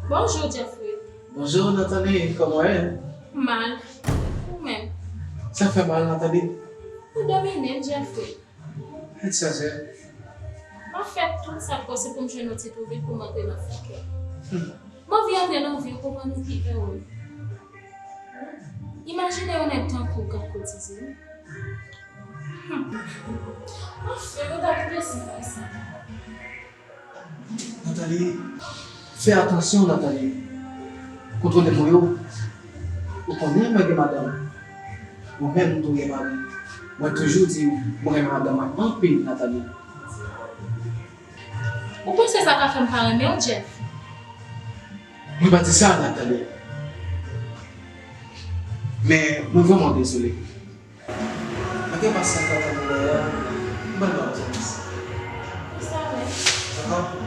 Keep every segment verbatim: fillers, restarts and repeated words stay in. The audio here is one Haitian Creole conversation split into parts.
Bonjou, Jeffrey. Bonjou, Nathalie. Kòman w ye? Mal. Ou menm? Sa fè mal, Nathalie? Ou domine m, Jeffrey. Tèt chaje. M ap fè tout sa k posib pou m jwenn yon ti twouvi pou m antre nan fon kè w. Hmm. M anvi antre nan vi w, konprann ou pi ere. Imajine yon nèg tankou w k ap kotize. Hmm. Anfen, mwen ta kite si bagay sa. Nathalie, fè atansyon, Nathalie. Kontwole mo yo. Ou konnen mwen gen madanm. Ou menm tou gen mari. Mwen toujou di w, mwen renmen madanm mwen anpil, Nathalie. Ou panse sa ka fè m pa renmen w, Jeff? Mwen pa di sa, Nathalie. Men, mwen vrèman dezole. Mwen gen pasyans k ap tann mwen la, m pral ba w chans. Sa vre? Dakò?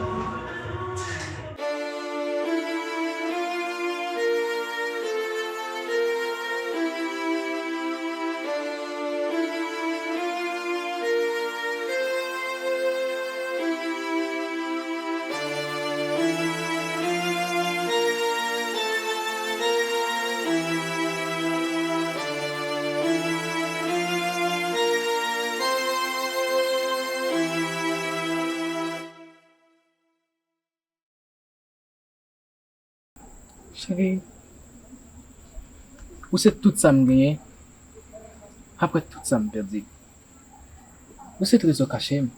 Cheri, ou se tout sa m genyen, apre tout sa m pèdi. Ou se trezò kache m.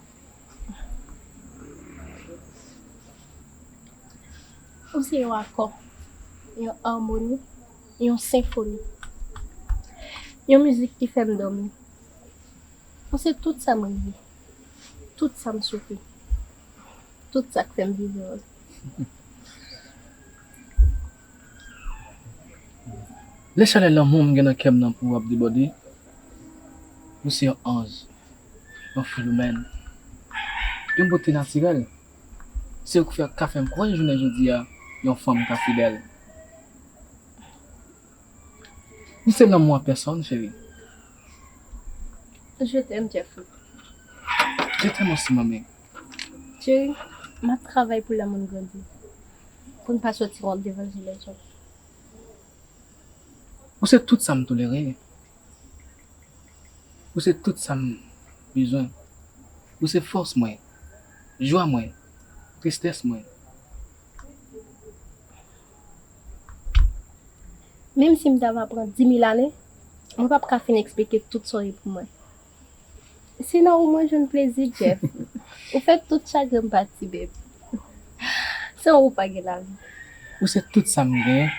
Ou se yon akò, yon amoni, yon senfoni, yon mizik ki fè m dòmi. Ou se tout sa m reve, tout sa m swete, tout sa k fè m viv heureux. Lè chalè lanmou m gen nan kè m nan pou w ap debòde, ou se yon anj, yon Filomèn, yon bote natirèl. Se ou k fè, ka fè m kwè jounen jodi a, yon fanm ka fidèl. Ou se lanmou an pèsòn, cheri. Je t'aime, Jeffrey. Je t'aime aussi, manmi. Cheri, m ap travay pou lanmou n grandi. Pou n pa soti wont devan je lèzòt. Ou se tout sa m tolere. Ou se tout sa m bezwen. Ou se fòs mwen, jwa mwen, tristès mwen. Menm si m ta va pran dimil ane, mwen p ap ka fin eksplike tout sa w ye pou mwen. Se nan ou mwen jwenn plezi, Jeff. Ou fè tout chagren m pati, babe. San ou pa gen lavi. Ou se tout sa m genyen.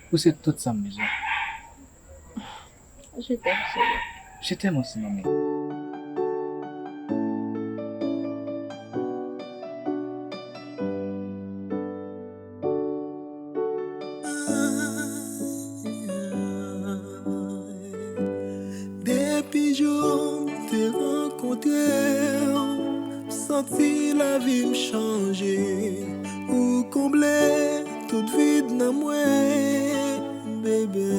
Ou se tout sa m bezwen. Je t'aime, chérie. Je t'aime aussi, manmi. Depi jou m te rankontre w, m santi lavi m chanje. Ou konble tout vid nan mwen, bebe.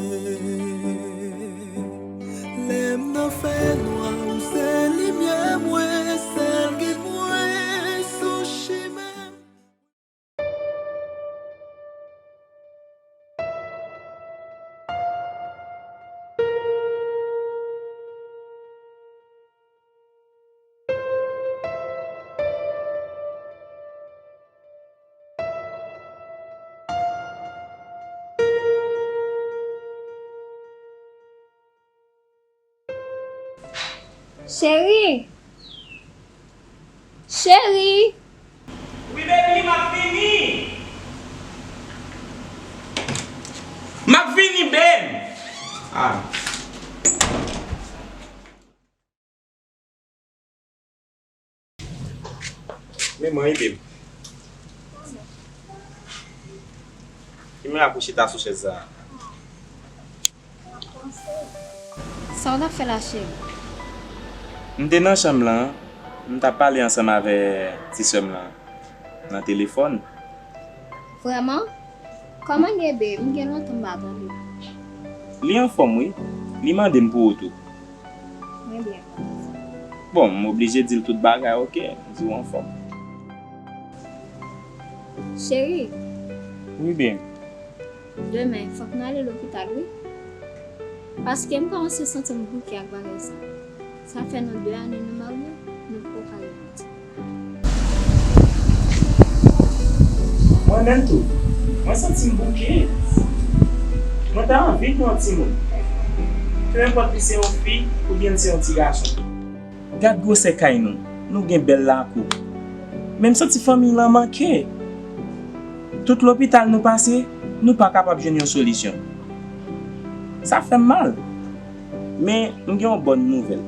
Lè m nan fènwa, ou se limyè mwen, sèl gid mwen sou chimen m. Cheri! Cheri! Wi, baby, m ap vini! M ap vini, babe! Ah. Men mwen ede m. Ki mwen ap chita sou chèz sa a? Sa w t ap fè la, cheri? M te nan chanm lan, m t ap pale ansanm avè ti sè m lan nan telefòn. Vrèman? Kòman l ye, babe? M gen lontan m pa tande l. Li anfòm, wi. Li mande m pou ou tou. Mwen byen kontan. Bon, m oblije di l tout bagay, oke? M di w anfòm. Cheri, Wi, byen. Demen, fòk n ale lopital, wi. Paske m kòmanse santi m bouke ak bagay sa. Sa fè nou de ane nou marye, nou poko ka gen pitit. Mwen menm tou, mwen santi m bouke. Mwen ta anvi gen yon timoun. Kenpòt li se yon fi oubyen li se yon ti gason. Gad gwosè kay nou, nou gen bèl lakou. Men m santi fanmiy lan manke. Tout lopital nou pase, nou pa kapab jwenn yon solisyon. Sa fè m mal. Men m gen yon bòn nouvèl.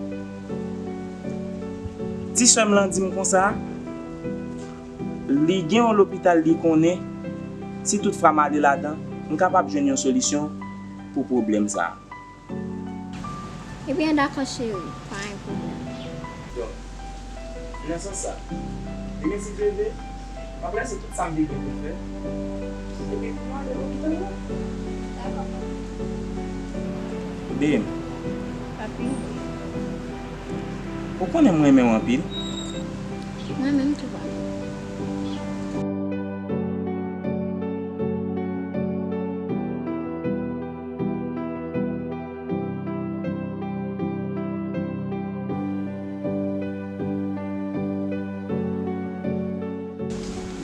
Ti sè m lan di m konsa, li gen yon lopital li konnen, si toutfwa m ale ladan, m kapab jwenn yon solisyon pou pwoblèm sa a. Ebyen, dakò, cheri, pa gen pwoblèm. Donk, nan sans sa, demen, si Dye vle, m ap lese tout sa m te gen pou m fè. Epi pou m ale lopital la. Dakò. Babe. Papi. Ou konnen m renmen w anpil. Mwen menm tou, papi.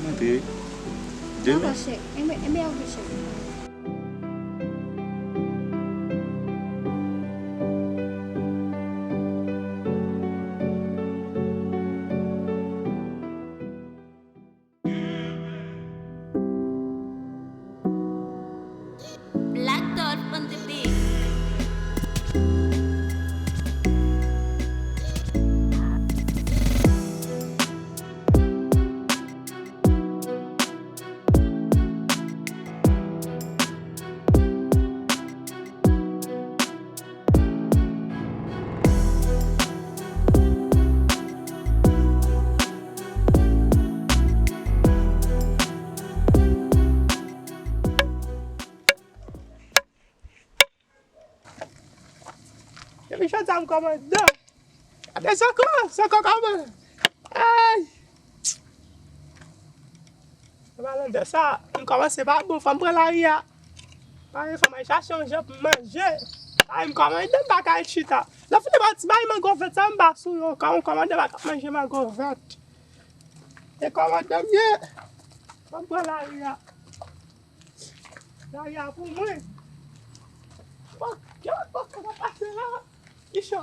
Mwen te. Demen. Dakò, cheri. Enben, enben, ok, cheri. Black Thought on the beat. Depi jodi a m kòmandan. Gade Zoko, Zoko kòman? Ay! Malandè sa, m kòmanse pa bon, fò m pran lari a. Ay, fò m al chache yon jan pou m manje. Ay, m kòmandan, m pa ka ret chita. Lè fini ba ti bay mango vèt sa, m ba sou yo. Kòm, kòmandan pa ka manje mango vèt. E kòmandan m ye. Fò m pran lari a. Lari a pou mwen. Bon, gen lòt bò k ap pase la. Li cho.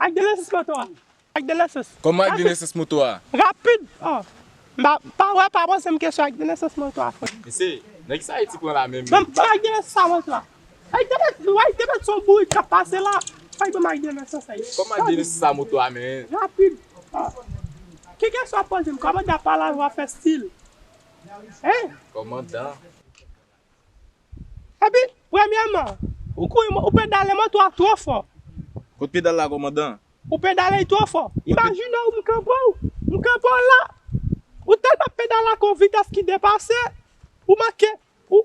Ak de lesans moto a. Ak de lesans. Kòman ak de lesans moto a? Rapid. Oh. M pa, pa wè, pa poze m kesyon ak de lesans moto a, frè. Mesye, nan kisa Ayiti pran la menm? Ban m, ban m ak de lesans sa moto a. Ay, de lesans, ay, de lesans son bourik k ap pase la. Ay, ban m ak de lesans sa. Kòman ak de lesans sa moto a, men? Rapid. Ah. Ki kesyon w ap poze m? Kòmandan ap pale avè w, w ap fè stil. Hein? Kòmandan. Epi, premyèman, ou kouri, ou pedale moto a twò fò. Kot pedal la, kòmandan? Ou pedale l twò fò. Imajine w, m kanpe w, m kanpe w la. Ou tèlman pedale ak yon vitès ki depase, ou manke, ou,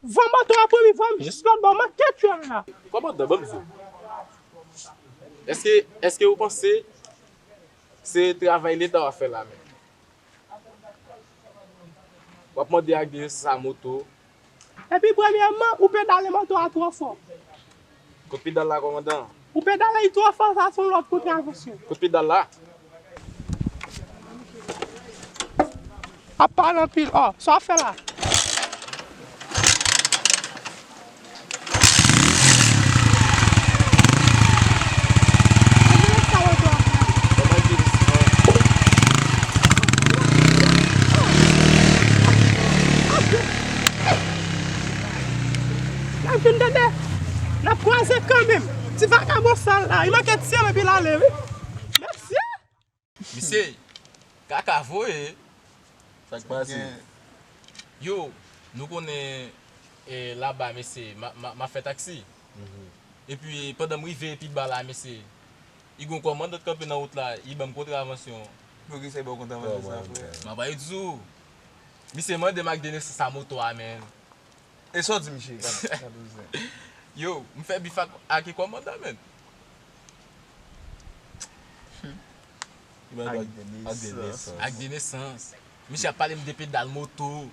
van moto a pran m, van m jis lòt bò, w manke tchwe m la. Kòmandan, ban m di w. Èske, èske ou panse se travay Leta w ap fè la menm? W ap mande ak de sa moto. Epi premyèman, ou pedale moto a twò fò. Kot pedal la, kòmandan? Ou pedale l twò fò, sa se yon lòt kontravansyon. Kot pedal la? Ap pale anpil. Oh, sa w ap fè la? N ap vin tande, n ap kwaze kanmenm. Misye, kaka voye. Sa k pase? Yo, nou konnen, e, laba, mesye, m a, m a, m a fè taksi. Epi, pandan m rive pi ba la, mesye, li gon kòmandan k kanpe nan wout la, li ban m kontravansyon. Pou ki sa li ba w kontravansyon sa, frè? M ap pale di w. Misye mande m ak de nesans a moto a, menn. E sa w di misye? Gad, gad ou zen. Yo, m fè bif ak, ak kòmandan, menn. Ak de nesans. Ak de nesans. Misye ap pale m de pedal moto.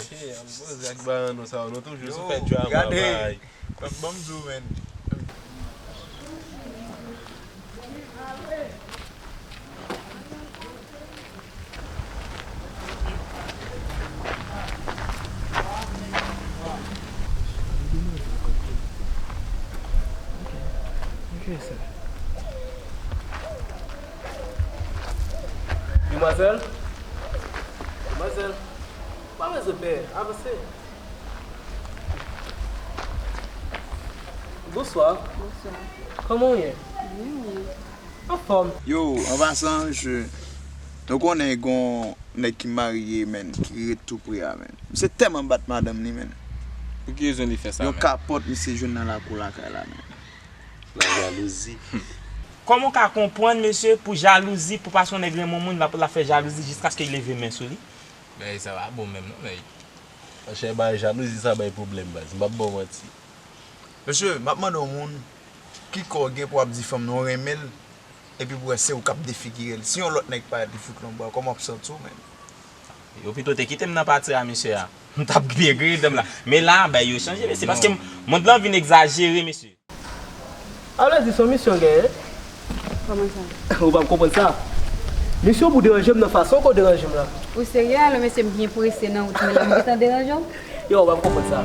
Hey, ap poze ak baran nou sa yo, nou toujou sou fè drama, bay. Ban m di w, menn. Demwazèl? Demwazèl? Pa bezwen pè, avanse. Bonswa. Bonswa. Kòman w ye? Byen, wi. Anfòm. Yo, an pasan, mesye, nou konnen gon nèg ki marye, menn, ki ret tou pre a, menn. Misye tèlman bat madanm li, menn. Pou ki rezon li fè sa, menn? Yon kapòt misye jwenn nan lakou lakay la, menn. La jalouzi. Kòman w ka konprann, mesye, pou jalouzi, pou paske yon nèg renmen yon moun, l ap, l ap fè jalouzi jiskaske l leve men sou li? Bagay sa pa bon menm non, nèg. Monchè, bay jalouzi sa bay pwoblèm, baz. M p ap ba w manti. Mesye, m ap mande yon moun, ki kò w gen pou w ap di fanm nan w renmen l, epi pou wè se ou k ap defigire l? Si yon lòt nèg parèt li fout l yon bwa, kòman w ap santi w menm? Yo pito te kite m nan pati a, mesye a. M t ap byen griyen dan m la. Men la, bagay yo chanje, mesye, paske mond lan vin egzajere, mesye. Alò di se yon misyon w genyen? Kòman sa? Ou pa konprann sa? Misyon pou deranje m nan fason ke w deranje m la. Ou serye? Alò mesye, m byen prese nan wout mwen la, m gentan deranje w? Yo, ou pa konprann sa.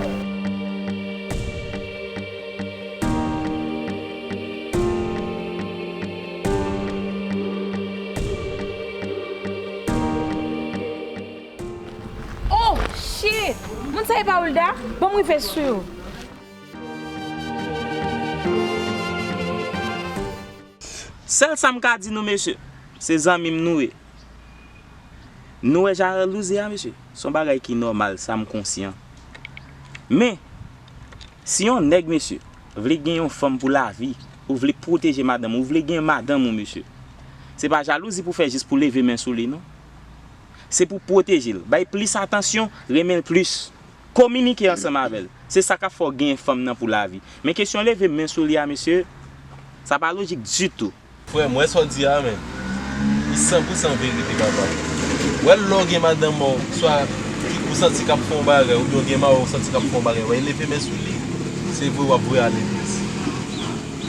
Oh shit! Moun sa e pa Wilda? Ban m rive sou yo. Sèl sa m ka di nou, mesye, se zanmi m nou ye. Nou wè jalouzi a, mesye, se yon bagay ki nòmal, sa m konsyan. Men, si yon nèg, mesye, vle gen yon fanm pou lavi, ou vle pwoteje madanm ou, ou vle gen madanm ou, mesye, se pa jalouzi pou fè jis pou leve men sou li, non. Se pou pwoteje l, bay plis atansyon, renmen l plis. Kominike ansanm avè l. Se sa k ap fè w genyen fanm nan pou lavi. Men kesyon leve men sou li a, mesye, sa pa lojik ditou. Frè m, wè sa w di a, menn. Li san pou san verite, papa. Wè lè w gen madanm ou, swa ou santi k ap fè yon bagay, oubyen w gen mari w santi k ap fè yon bagay, wè, leve men sou li. Se vre w ap voye al legliz.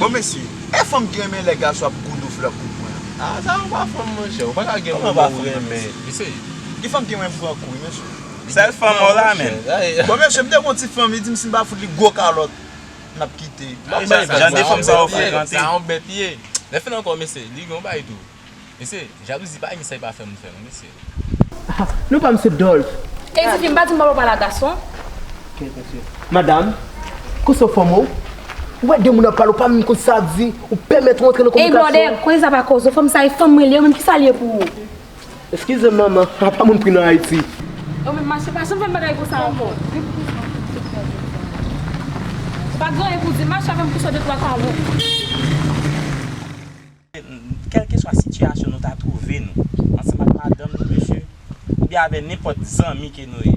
Bon, mesye, e fanm ki renmen lè gason ap goudoufle ap kou pwen an? A, sa yon pa fanm, monchè. Ou pa ka gen moun ou renmen. Mesye. Gen fanm ki renmen pran kou, wi, mesye. Sèl fanm ou la, menn. Bon, mesye, m te gon ti fanm, li di m si m pa fout li gwo kalòt, n ap kite. Jan de fanm sa yo frekante. Sa yon bèt ye. Lè fin ankò, mesye, li gen yon bagay tou. Mesye, jalouzi pa gen sa li pa fè moun fè, non, mesye. Non pa m se Dolph. E di fi m pa di m pa pale a gason. Kèt, mesye. Madanm, kote w fanm ou? Ou wè de moun ap pale, ou pa menm konn sa di, ou pèmèt ou antre nan kominikasyon. Ey, brother, koze sa pa koze, fanm sa e fanm mwen li ye, menm kisa li ye pou ou? Eskize m, manman, apa moun pri nan Ayiti? Ou menm mache, pa janm fè m bagay konsa ankò. Pa gen anyen pou di, mache avè m pou sot de twa kawon. Kèlkeswa sitiyasyon nou ta twouve nou, ansanm ak madanm nou, mesye, oubyen avè nenpòt zanmi ke nou ye,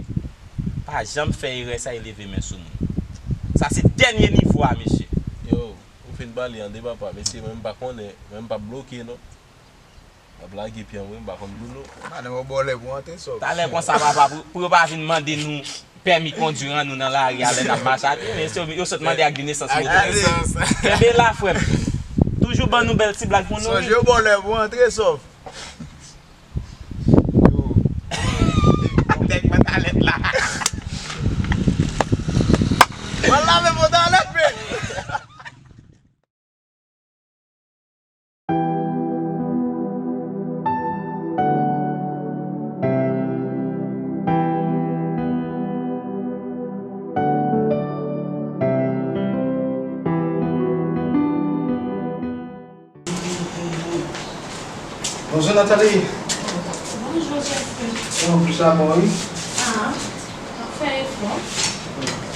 pa janm fè erè sa e leve men sou moun. Sa se dènye nivo a, mesye. Yo, ou fin pale an de papa, mesye, mwen m pa konnen, mwen m pa bloke non. M ap lage pye an, mwen m pa konn pou nou. Madanm ou ba w lè pou antre sòf. Talè konsa, papa, pou, pou yo pa vin mande nou pèmi kondwi an nou nan lari a lè n ap mache atè, men se yo, yo sot mande ak de nesans moto. Kenbe la, frè m. Toujou ban nou bèl ti blag pou nou, wi. Sonje yo ba w lè pou antre sòf. Yo. Nèg pantalèt la. Mwen lave pantalèt, men. Bonjou, Nathalie. Bonjou, Jeffrey. Kòman pou sa, bon, wi? Ah, w ap fè efò.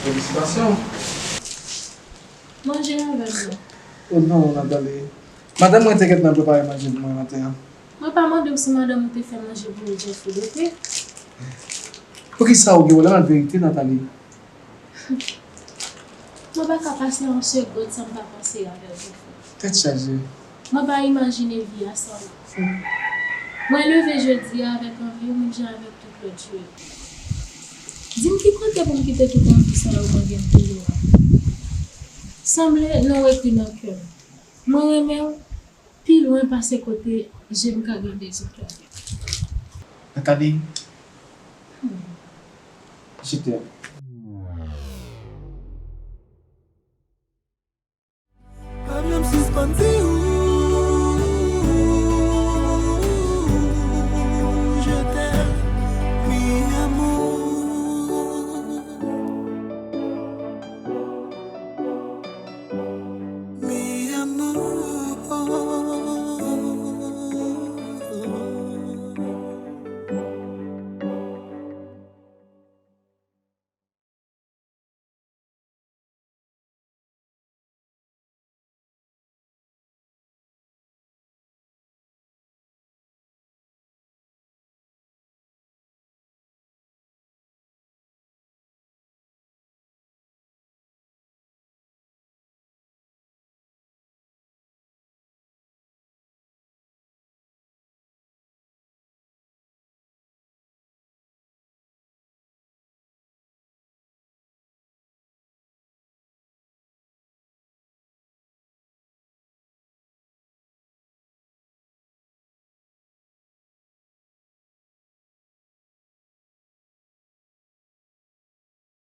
Felisitasyon. Manje avè m non. O non, Nathalie. Madanm mwen te gentan prepare manje pou mwen maten an. Mwen pa mande w si madanm ou te fè manje pou ou, Jeffrey, dope. Poukisa ou gen pwoblèm ak verite, Nathalie? Mwen pa ka pase yon segonn san m pa panse avè w, Jeffrey. Tèt chaje. Mwen pa imajine vi a san ou. Mwen leve jodi a avèk anvi w, menm jan avèk tout lòt jou yo. Di m ki kote pou m kite tout anvi sa yo mwen gen pou ou a? Sanble non w ekri nan kè m. Mwen renmen w pi lwen pase kote je m ka gade zòt yo. Nathalie, je t'aime.